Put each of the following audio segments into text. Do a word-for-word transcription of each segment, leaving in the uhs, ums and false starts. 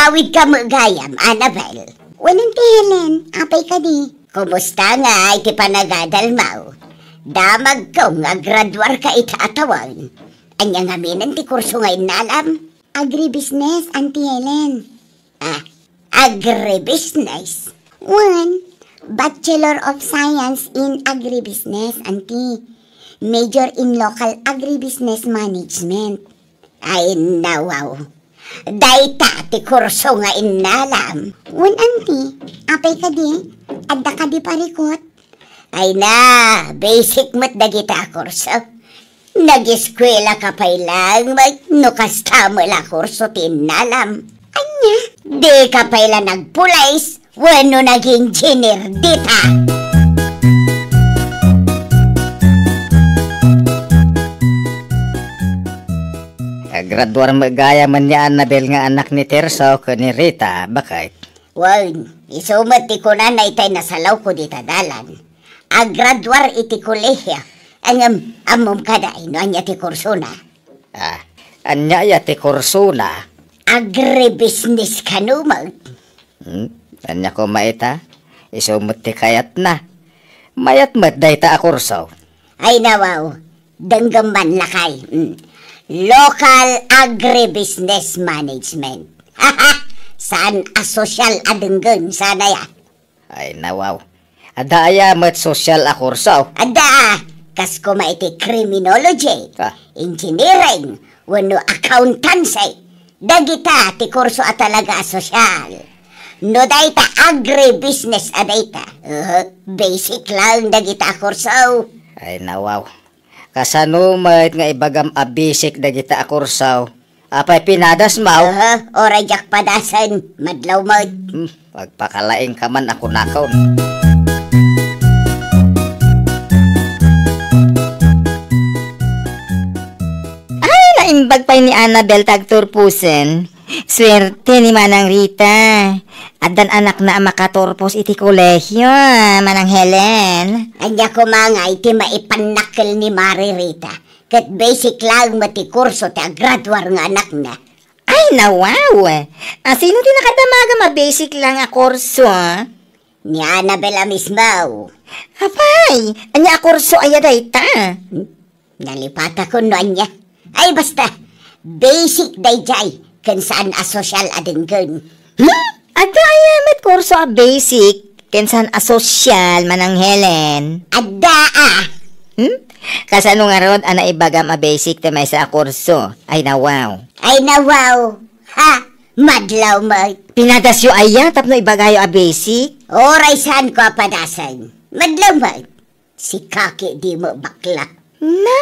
Awidka met gayam, Annabel. Wen, Auntie Helen, apay kadi? Kumusta ngay ti panagadalmo? Damagko nga agraduarka ita a tawen. Ania ngamin ti kurso nga innalam? Agribusiness, Auntie Helen. Ah, agribusiness? Wen, Bachelor of Science in Agribusiness, Auntie. Major in Local Agribusiness Management. Ay, nawaw. Dayta ti kurso nga innalam. Wen, Auntie, apay kadi? Adda kadi parikut? Ay na, basic met dagita a kurso. Nageskuelaka pay laeng met no kasta met la kurso ti innalam. Ania? Dika pay la nagpulis wenno nag-engineer dita. Agraduar met gayam ni Annabel nga anak ni Tirso ken ni Rita, baket. Wen, isu met ti kunana itay nasalawko dita dalan. Agraduar iti kolehio. Ngem, ammom kadi no ania ti kursona? Ah, ania aya ti kursona? Agribusiness kano met. Hmm? Ania koma ita? Isu met ti kayatna. Mayat met dayta a kurso. Ay, nawaw. Denggem man, lakay. Mm. Local Agribusiness Management. Saan a sosyal a denggen, saan aya? Ay, nawaw. Adda aya met sosyal a kurso? Adda, kas koma iti criminology, ah, engineering, wenno accountancy. Dagita ti kurso a talaga a sosyal. No dayta agribusiness a dayta, uh, basic lang dagita a kurso. Ay, nawaw. Kasano met nga ibagam a basic dagita a kurso? Apay pinadasmo? Aha, uray diak padasen, madlaw met. Hmm, agpakalaingka man a kunakon. Ay, naimbag pay ni Annabel ti agturposen. Suerte ni Manang Rita. Addan anakna a makaturpos iti kolehio, Manang Helen. Ania koma ngay ti maipannakkel ni Mari Rita? Ket basic lang met ti kurso ti agraduar nga anakna. Ay, nawaw! Asino ti nakadamagam a basic lang a kurso? Ni Annabel a mismo. Apay, ania a kurso aya dayta? Hmm? Nalipatakon no ania. Ay, basta, basic daydiay, ken saan a sosyal a denggen. Hmm? Adda aya met kurso a basic, ken saan a sosyal, Manang Helen? Adda, ah. Hmm? Kasano ngarud a naibagam a basic ti maysa a kurso? Ay, nawaw. Ay, nawaw. Ha? Madlaw met. Pinadasyo aya tapno ibagayo a basic? Uray saanko a padasen. Madlaw met. Sika ketdi met bakla. Na?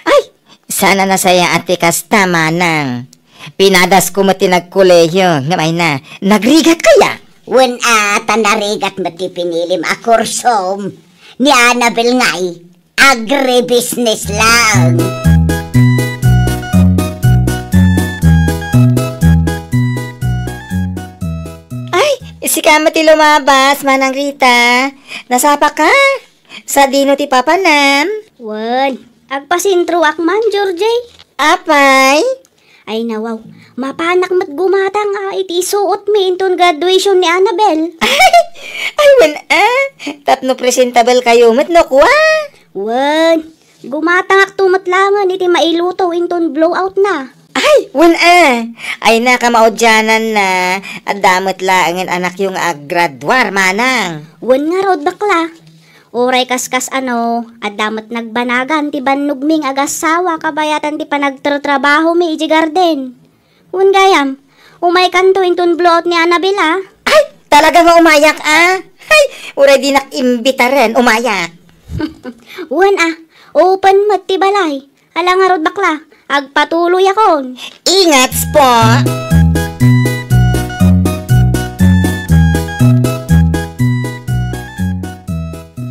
Ay, saan a nasayaat ti kasta, manang. Pinadasko met ti nagkolehio, ngem ay na, nagrigat kaya? Wen a, ta narigat met ti pinilim a kursom. Ni Annabel ngay, agribusiness lang. Ay, sika met ti lumabas, Manang Rita. Nasapaka? Sadino ti papanam? Wen, agpasentroak man, Georgie. Apay? Ay, nawaw. Mapanak met gumatang a iti isuotmi inton graduation ni Annabel. Ay, wen a. Tapno presentable kayo met no kua? Wen, gumatangakto met laengen iti mailuto inton blowout na. Ay, wen a. Ay, nakamaudianan na. Adda met laengen anakyo nga aggraduar, manang. Wen ngarud, bakla. Uray kaskas ano, adda met nagbanagan ti bannogmi nga agassawa kabayatan ti panagtratrabahomi idiay garden. Wen gayam, umaykanto inton blowout ni Annabel a. Ay, talaga nga umayak a? Ay, uray dinak imbitaren, umayak. Wen a, open met ti balay. Ala ngarud, bakla, agpatuloyakon. Ingats po.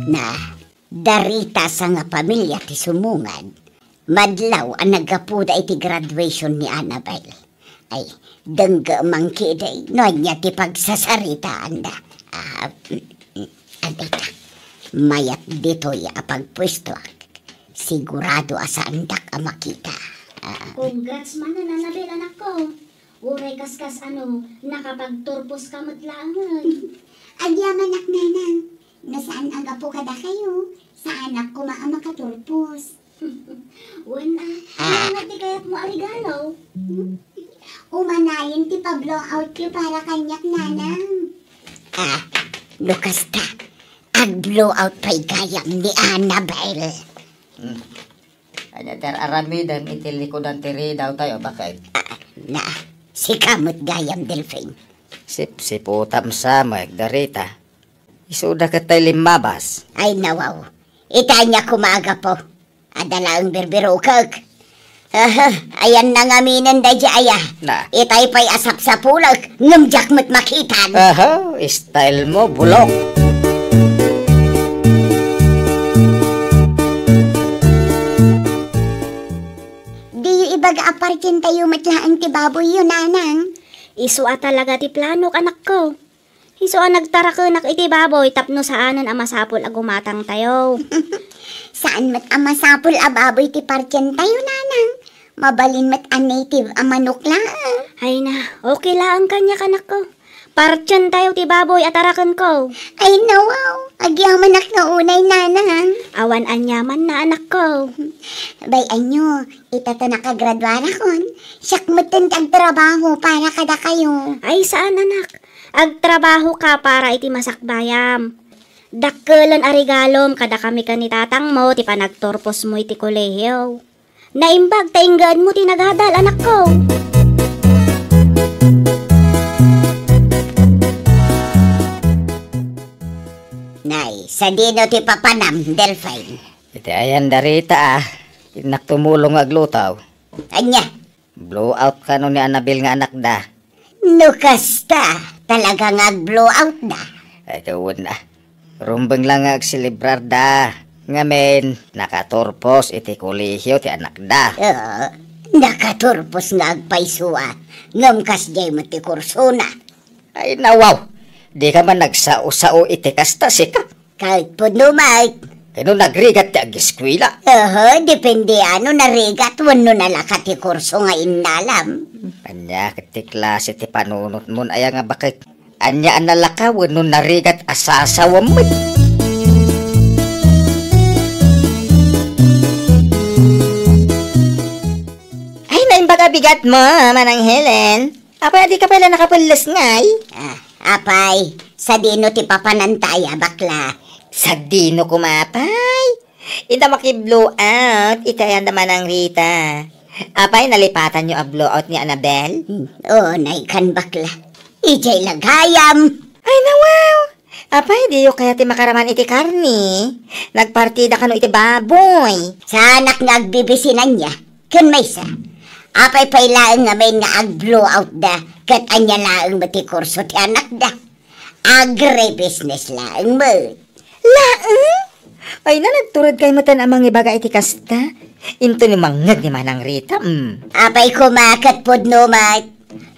Na, darita sangapamilia ti sumungad. Madlaw a naggapuda iti graduation ni Annabel. Ay, denggeman ketdi no ania ti pagsasaritaanda. Ah, mm, mm, adda ita. Mayat ditoy a pagpuestoak. Sigurado a saandak a makita. Ah. Congrats manen, Annabel, anakko. Uray kaskas ano, nakapagturpos ka met laengen. Agyamanak, nanang. No saan a gapu kadakayo, saanak koma a makaturpos. Wen a, ano nga ti kayatmo a regalo? Hmm? Umanayon ti pa-blowout yo para kaniak, nanang. Ah, no kasta, ag-blowout pay gayam ni Annabel. Hmm. Ania ti ar-aramidem iti likudan ti ridaw tayo, baket? Ah, na, sika met gayam, Delfin. Sipsiputam sa, Mike, darita. Isuda ket tay limmabas. Ay, nawaw. Ita ania koma a gapu. Adda laeng birbirokek. Aha, ayanna ngaminen daydi aya. Na. Itay pay a sapsapulek, ngem diak met makitan. Aha, style mo, bulok. Diyo ibaga a partientayo met laeng ti baboyyo, nanang. Isu a talaga ti planok, anakko. Isu a nagtarakenak iti baboy tapno saanen a masapul a gumatangtayo. Saan met a masapul a baboy ti partientayo, nanang. Mabalin met a native a manok laeng. Ay na, okay laeng kaniak, anakko. Partientayo ti baboy a tarakenko. Ay, nawaw. Agyamanak nga unay, nanang. Awan aniamanna, anakko. Bay-anyo, ita ta nakagraduarakon, siak metten ti agtrabaho para kadakayo. Ay, saan, anak. Agtrabahoka para iti masakbayam. Dakkelen a regalom kadakami ken ni tatangmo ti panagturposmo iti kolehiyo. Naimbag ta inggaanmo ti nagadal, anakko. Nay, sadino ti papanam, Delfin? Iti ayan darita, a. Innak tumulong nga agluto. Ania? Blowout kano ni Annabel nga anakda. No kasta, talaga nga ag-blowout da. Ay, kawan na. Rumbeng lang nga agselebrar da. Ngamin, nakaturpos iti kolehiyo ti anakda. Ah, nakaturpos nga agpayso a. Ngem kasdiay met ti kursona. Ay, nawaw. Di ka man nagsao-sao iti kasta, sika. Ket pudno met. Kano nagrigat ti ageskuela? Oho, depende ano narigat wenno nalaka ti kurso nga innalam. Ania ket ti klase ti panunotmon aya nga baket? Ania a nalaka wenno narigat a sasawem met? Ay, naimbag a bigat mo, Manang Helen. Apay, adi ka pay la nakapelles ngay? Ah, apay, sadino ti papananta aya, bakla? Sadino koma pay? Inta makiblowout iti ayan da Manang Rita. Apay, nalipatanyo a blowout ni Annabel? Hmm, o, naikan, bakla. Idiay la gayam. Ay, nawaw! Apay, diyo kayat ti makaraman iti karne? Nagpartida kano iti baboy? Saanak nga agbibisinan nia. Ken maysa, apay pay laeng ngamin nga ag-blowout da, ket ania laeng met ti kurso ti anakda? Agribusiness laeng met. Laeng? Ay na, nagtured kay metten a mangibaga iti kasta. Intono mangngeg ni Manang Rita, mm. Apay koma ket pudno met,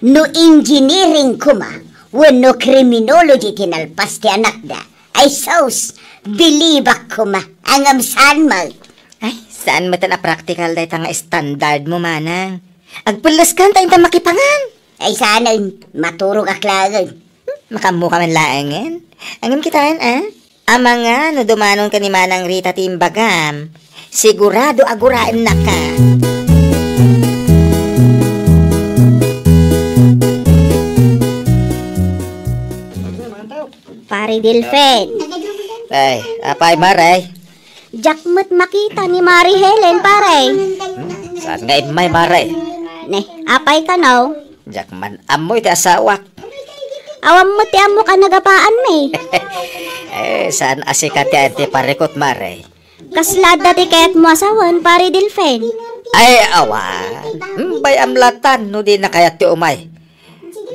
no engineering koma, wenno criminology ti nalpas ti anakda. Ay sus, bilibak koma, ngem saan met. Ay, saan metten a praktikal dayta nga standard mo, manang. Agpelleskan ta inta makipangan. Ay, saanen, maturogak laengen. Hmm, makaammo ka man laengen. Ngem kitaen, a? Amangan no dumanon ka ni Manang Rita ti imbagam. Sigurado a guraennaka. Pare Delfin. Ay, apay, Mare? Diak met makita ni Mare Helen, pare. Hmm, saan nga immay, Mare? Ne, apay kano? Diak man ammo iti asawak. Awan met ti ammok a nagapaanmi. Eh, saan a sika ti ayan ti parikut, Mare? Kasla adda ti kayatmo a sawen, Pare Delfin? Ay, awan. Hmm, bay-am latan no dina kayat ti umay.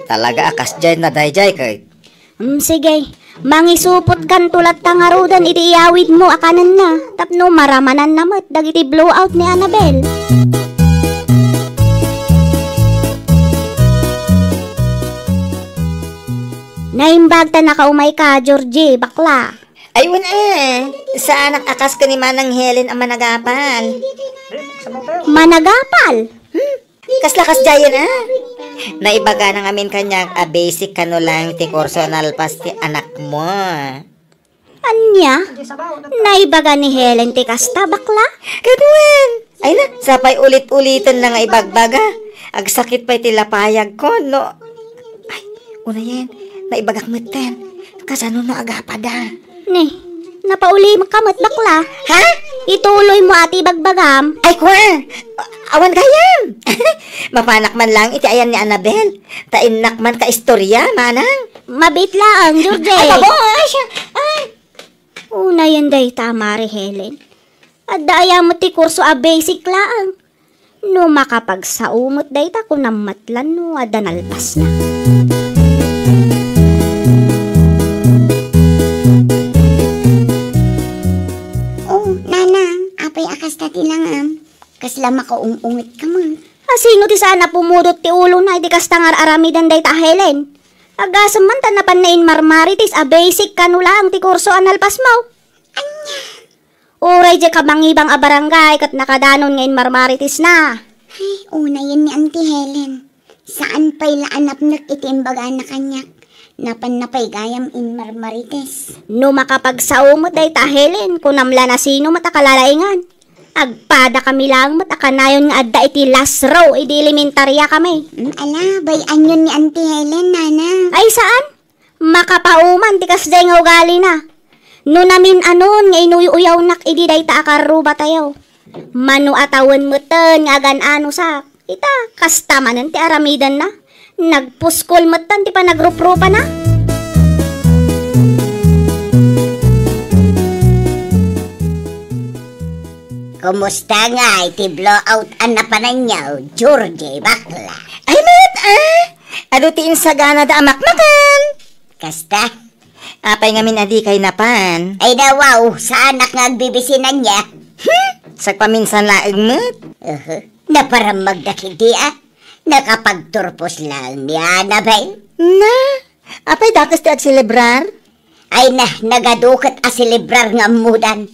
Talaga a kasdiay na daydiay ket. Hmm, sige. Mangisupotkanto latta ngaruden iti iyawidmo a kanenna tapno maramananna met dagiti blowout ni Annabel. Naimbag ta nakaumayka, Georgie, bakla. Ay, wen, eh. Saanak a kas ken ni Manang Helen a managapal. Managapal? Hmm? Kasla kasdiayen, a? Naibagana ngamin kaniak a basic kano lang ti kurso a nalpas ti anakmo. Ania? Naibaga ni Helen ti kasta, bakla? Ket wen, ay na, sapay ulit-uliten na nga ibagbaga. Agsakit pay ti lapayag ko, no? Ay, unayen, naibagak metten. Kasano no agapada? Ni, napauli ka met, bakla? Ha? Ituloy mo ti ibagbagam. Ay, kwa! Awan gayam! Mapanak man lang iti ayan ni Annabel. Ta innak man ka istorya, manang. Mabiit laeng, Georgie. Ay, babo! Ay, siya! Ay! Unayen dayta, Mari Helen. Adda aya met ti kurso a basic laeng. No makapagsao met dayta, kunam met lan no adda nalpasna. Oh, nanang, apay a kasta ti langam? Kasla makaung-unget ka man. A, sino ti saan a pumudot ti ulona idi kasta nga ar-aramidan dayta a Helen? Agasem man ta napan na inmarmarites a basic kano laeng ti kurso a nalpasmo. Ania? Uray diay kabangibang a barangay ket nakadanon nga inmarmaritesna. Ay, unayen ni Auntie Helen. Saan pay la a napnek iti imbagana kaniak. Napan na pay gayam inmarmarites. No makapagsao met dayta a Helen, kunam la no sino met a kalalaingan. Agpada kami laeng met a kanayon nga adda iti last row idi elementarya kami. Mm, ala, bay-anyon ni Auntie Helen, nana. Ay, saan? Makapauman ti kasdiay nga ugalina. No namin-anon nga inuy-uyawnak idi dayta a karrubatayo. Mano a tawen metten nga agan-anosak. Ita, kasta manen ti aramidenna. Nagpuskol metten ti panagruprupana. Kumusta ngay ti blowout a napananyo, Georgie, bakla? Ay, met, ah! Adu ti insaganada a makmakan. Kasta? Apay ngamin a dikay napan? Ay, nawaw, saanak nga agbibisinan niya. Hmm? Sagpaminsan laeng met. Uhu. Naparammagda ketdi, a? Nakapagturpos laeng ni Annabel. Na? Apay dakes ti agselebrar? Ay na, nagadu ket a selebrar nga ammodan.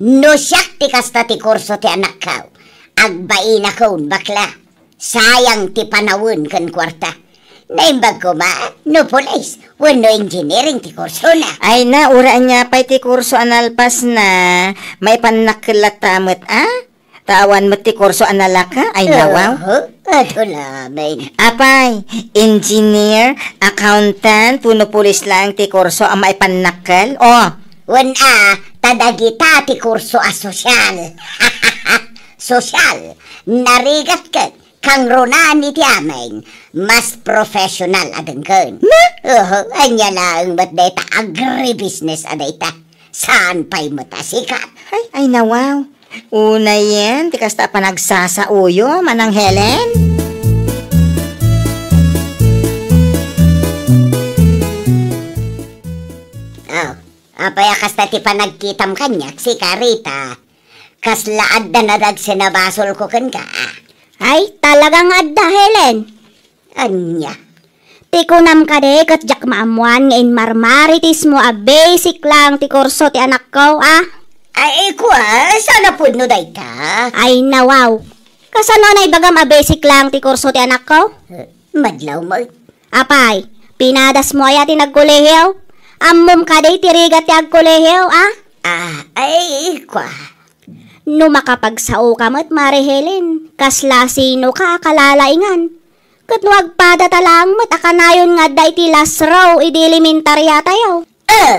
No siak ti kasta ti kurso ti anakko, agbainakon, bakla. Sayang ti panawen ken kuarta. Naimbag koma no pulis wenno engineering ti kursona. Ay na, uray ania pay ti kurso a nalpasna, maipannakkel latta met, a? Ta awan met ti kurso a nalaka, ay nawaw. Oho, adu laeng. Apay, engineer, accountant, wenno pulis laeng ti kurso a maipannakkel? Oh. Wen a, ta dagita ti kurso a sosyal. Sosyal, narigat ket kangrunaan iti amin, mas professional a denggen. Na? Oho, ania laeng met dayta agribusiness a dayta. Saan pay met a sikat? Ay, ay nawaw. Unayen ti kasta a panagsasaoyo, Manang Helen? Aw, apay a kasta ti panagkitam kaniak, sika, Rita? Kasla adda nadagsen a basolko kenka, a? Ay, talaga nga adda, Helen. Ania? Ti kunam kadi ket diak maammuan nga inmarmaritismo a basic lang ti kurso ti anakko, a? Ay, kua, saan a pudno dayta? Ay, nawaw. Kasano a naibagam a basic lang ti kurso ti anakko? Eh, madlaw met. Apay, pinadasmo aya ti nagkolehiyo? Ammom kadi ti rigat ti agkolehiyo, a? Ah, ay, kua. No makapagsaoka met, Mari Helen, kasla sinoka a kalalaingan? Ket no agpadata laeng met a kanayon nga adda iti last row idi elementaryatayo. Eh!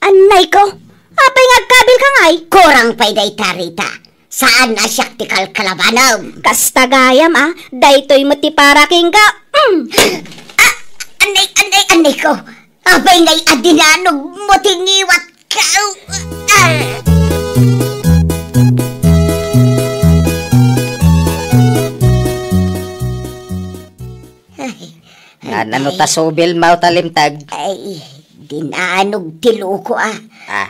Annayko, apay nga agkabilka ngay? Kurang pay dayta, Rita. Saan a siak ti kalkalabanem. Kasta gayam, a, daytoy met ti para kenka. Mm. Ah, annay, annay, annayko. Apay ngay a dinanogmo ti ngiwatko? Ah! Ay, ay, nano ta subil, maw, ta limtag? Ay, dinanog ti luko, a. Ah.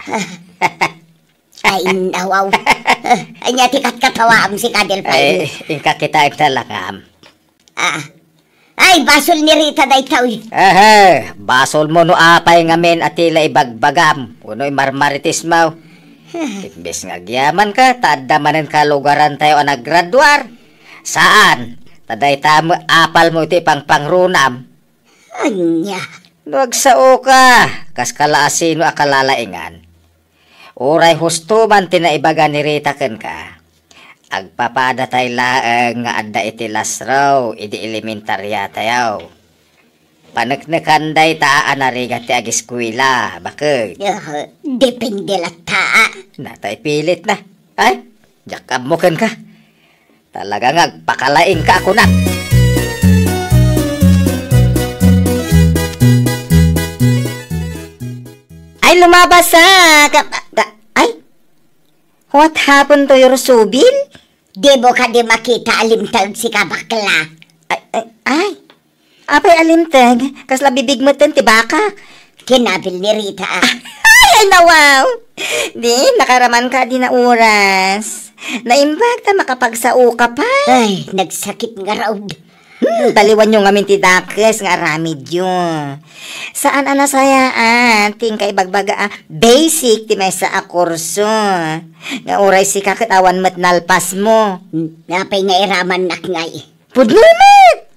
Ay, nawaw. Ania ti katkatawaam, sika, Delphi? Ay, inka kitaek ta langam. Ah. Ay, basol ni Rita dayta, uy. Ehe, basolmo no apay ngamin a ti la ibagbagam, wenno imarmaritismo. Imbes nga agyamanka, ta adda manen kalugarantayo a naggraduar. Saan? Ta dayta met apalmo iti pangpangrunam. Ania? No agsaoka, kas kalaasino a kalalaingan. Uray husto man ti naibaga ni Rita kenka, agpapadatay laeng nga adda iti lasraw idi elementariatayo. Paneknekan dayta a narigat ti agiskuela, baket. Ah, depende latta. Natay pilit na. Ay, diak ammo kenka. Talaga nga agpakalaingka a kunak. Ay, lumabas sa ka, ka, ay? What happened to your subil? Dimo kadi makita a limteg sika, bakla? Ay, ay, ay. Apay a limteg? Kasla bibig metten ti baka. Kinabil ni Rita. Ay, ay, nawaw! Di, nakaraman ka di na oras. Naimbag ta makapagsaoka pay. Ay, nagsakit nga raod. Hmm, baliwan yo ngamin ti dakes nga aramidyo. Saan a nasayaat ti inkay bagbaga a basic ti maysa a kurso. Nga uray sika ket awan met nalpasmo. Apay nga iramannak ngay? Pudno met!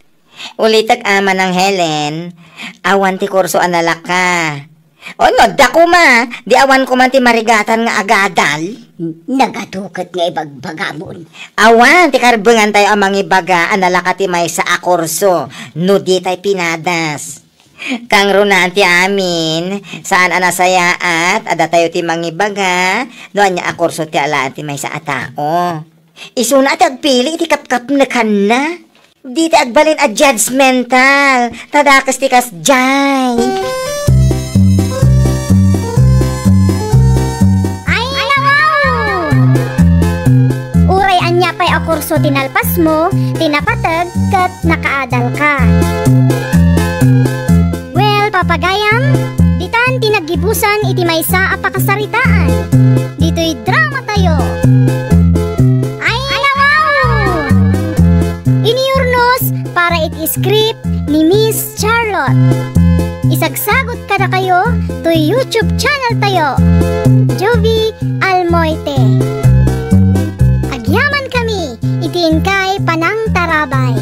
Ulitek a, Manang Helen, awan ti kurso a nalaka. Ono, adda koma, di awan koma ti marigatan nga agadal? Nagatuket nga ibagbagamon. Awan ti karbengantayo a mangibaga a nalaka ti maysa a kurso no ditay pinadas. Kangrunaan ti amin, saan a nasayaat a datayo ti mangibaga no ania a kurso ti alaen ti maysa a tao. Isuna ti agpili iti kapkapnekanna. Dita agbalin a judgmental. Ta dakes ti kasdiay. Ay, nawaw! Uray ania pay a kurso ti nalpasmo, ti napateg ket nakaadalka. Well, papagayam, ditan ti naggibusan iti maysa a pakasaritaan. Ditoy dramatayo. Ay, nawaw! Iniyurnos para iti script ni Miss Charlotte. Isagsagot kadakayo toy YouTube channel tayo, Jovie Almoite. Agyaman kami iti inkay panangtarabay.